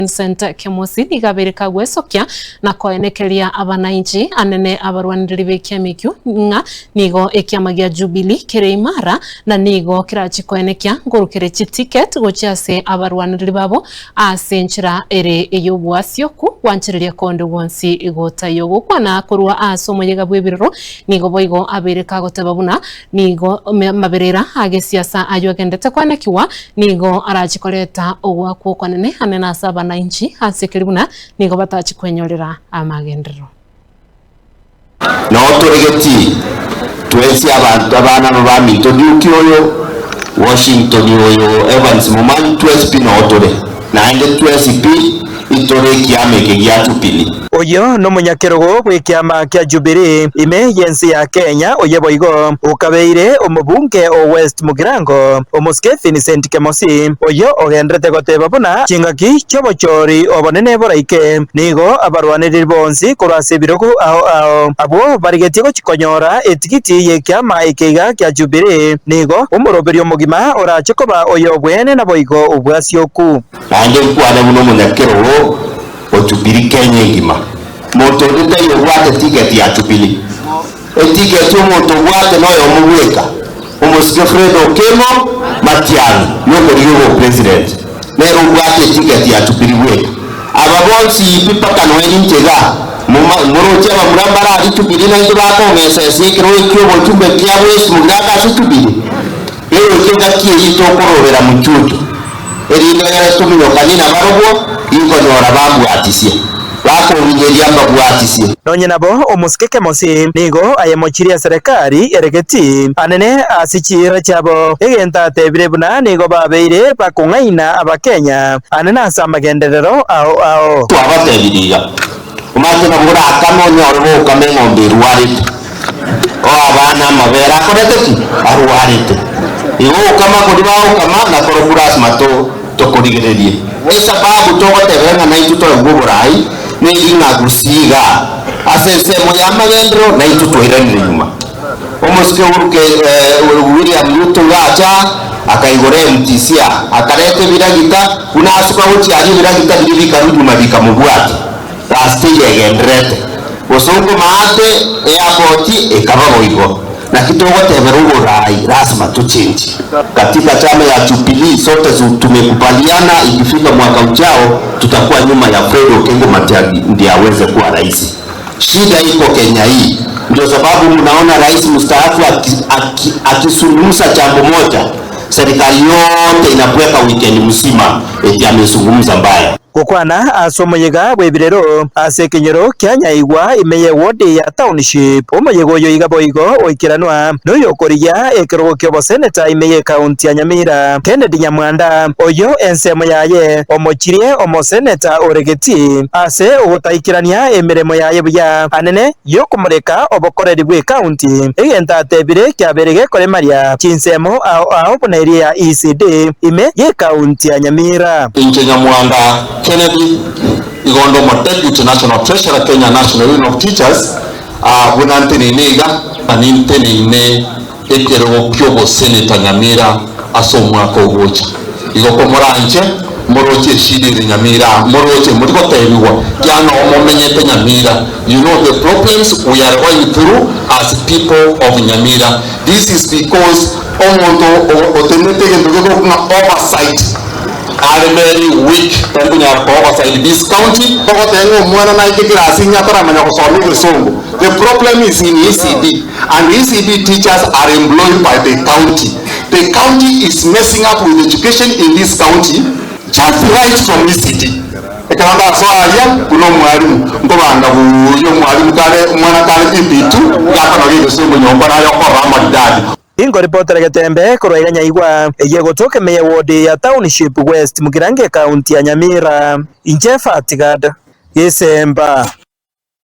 Vincent Kemosi nigo abeire kagwesokia na koenekeria abanainchi anene abarwanereri b'ekiama ekio ng'a nigo ekiama gia Jubilee kere imara na nigo kerachie koenekia nkorukere chiticket gochia ase abarwanereri babo ase enchera ere ey'obwasioku gwanchereria konde gwonsi gotaiyo. Gokwana korwa ase omoyega bw'ebirero nigo boigo abeire kagoteba buna Nigo amaberera agesiasa ayio agendete koanekigwa nigo arache koreta ogoakwa okonene anene ase abanainchi ase ekeri buna nigo batachi kwenyorera amagenderero. Noo tore getii, twensi abanto abana aba baminto Duke oyo, Washington oyo, Evans Momanyi, twensi pi noo tore. Naende twensi pi intore ekiama eke gia Jubilee. Oyio nomonyakerogo bw'ekiama kia Jubilee ime y'ense ya Kenya oye boigo okabeire omobunge o West Mugirango omosike Vincent Kemosi oyio ogenderete goteba buna chingaki chi'obochori obonene boraike nigo abarwanereri bonsi korwa ase ebirogo ao ao abwo barigetie gochia konyora etigiti y'ekiama eke iga kia Jubilee nigo omoroberio omogima orache koba oyobweene naboigo obwasioku. Naende nkwane buna omonyakerogo o Jubilee Kenya engima. Monto onde taiyo obwate etiketi ya Jubilee. Etiketi omonto obwate noyomo bweka, omosike Fred Okengo Matiang'i yokorigia obopresident. Nere obwate etiketi ya Jubilee bweka. Aba bonsi pi mpaka noe ninche igaa, moroche abamura mbararie Jubilee naintwe bakong'esa ase ekerogo eki'obochumbe kia West Mugirango ase Jubilee. Eroche engaki eyio tokorobera mochuchu, erinde ekero tominyokanie nabarobwo, inkonyora bambwatisie, bakonginyeria mbabwatisie. Nonye nabo omosike Kemosi nigo ayemochirie eserekari ere getii anene ase chiira chiabo, egento atebire buna nigo babeire bakong'aina Abakenya anene ase amagenderero ao ao. Twabatebirie iga, Omanyete nabo orakame onyore gokama eng'ombe erwarete, o abana amabere akorete ki? Arwarete. Igo ogokama koria bagokama nakorokwo lasima to tokorigererie. Esababu togoteba ng'a naintwe toegwe oborai neri ng'a gusii igaa ase ensemo y'amagenderero naintwe twairanire nyuma. Omosike Uhuru Ke William Ruto iga acha akaigora MTC aa akareta ebiragita buna asuka gochia aria ebiragita biria bikarwa nyuma bikamobwatia. Gasi teiyo egendererete. Bosongo maate airport ekaba boigo. Naki togotebera oborai lazima tochenjie. Katika chama ya Jubilee sote tumekubaliana ikifika mwaka ujao tutakuwa nyuma ya Fred Okengo Matiang'i ndiye aweze kuwa rais. Shida iko Kenya hii ndio sababu mnaona rais mstaafu akizungumza jambo moja serikali yote inabweka weekend mzima eti amezungumza mbaya. Gokwana ase omoyega bw'ebirero ase ekenyoro kia Nyaigwa ime y'ewodi ya Township. Omoyega oyo iga boigo oikeranwa noyokorigia ekerogo ki'oboseneta ime y'ekaunti ya Nyamira, Kennedy Nyamwanda, oyio ensemo yaye omochirie omoseneta ore getii ase ogotaikerania emeremo yaye buya anene y'okomoreka obokoreri bw'ekaunti, egento atebire kiabeire gekoremaria chinsemo ao ao buna eria ya ECD ime y'ekaunti ya Nyamira. Inche Nyamwanda Kennedy, igo onde omo Deputy National Treasurer Kenya National Union of Teachers, buna nteneine iga, na ninteneine ekerogo ki'oboseneta Nyamira ase omwaka ogocha. Igo komoranche moroche eshida ere Nyamira aa, moroche mori gotebigwa kiagera noo momenyete Nyamira, you know the problems we are going through as people of Nyamira. This is because omonto otenenete egento gekorokwa ng'a oversight are very weak, tari konyara ko oversight this county. Togoteba ng'a omwana naike kirasi ng'a ataramanya gosoma egesongo, the problem is in ECD. And ECD teachers are employed by the county. The county is messing up with education in this county just right from ECD. Ekero ndasoa aria buna omwalimu, nkobanga buya omwalimu kare omwana kare PP2 iga akonoga egesongo nyomba naye okorora amaridadi. Inkoripotera Getembe korwa iga Nyaigwa, eyio egotoka ime ye ward ya Township West Mugirango ekaunti ya Nyamira. Inche Fatigad Gesemba.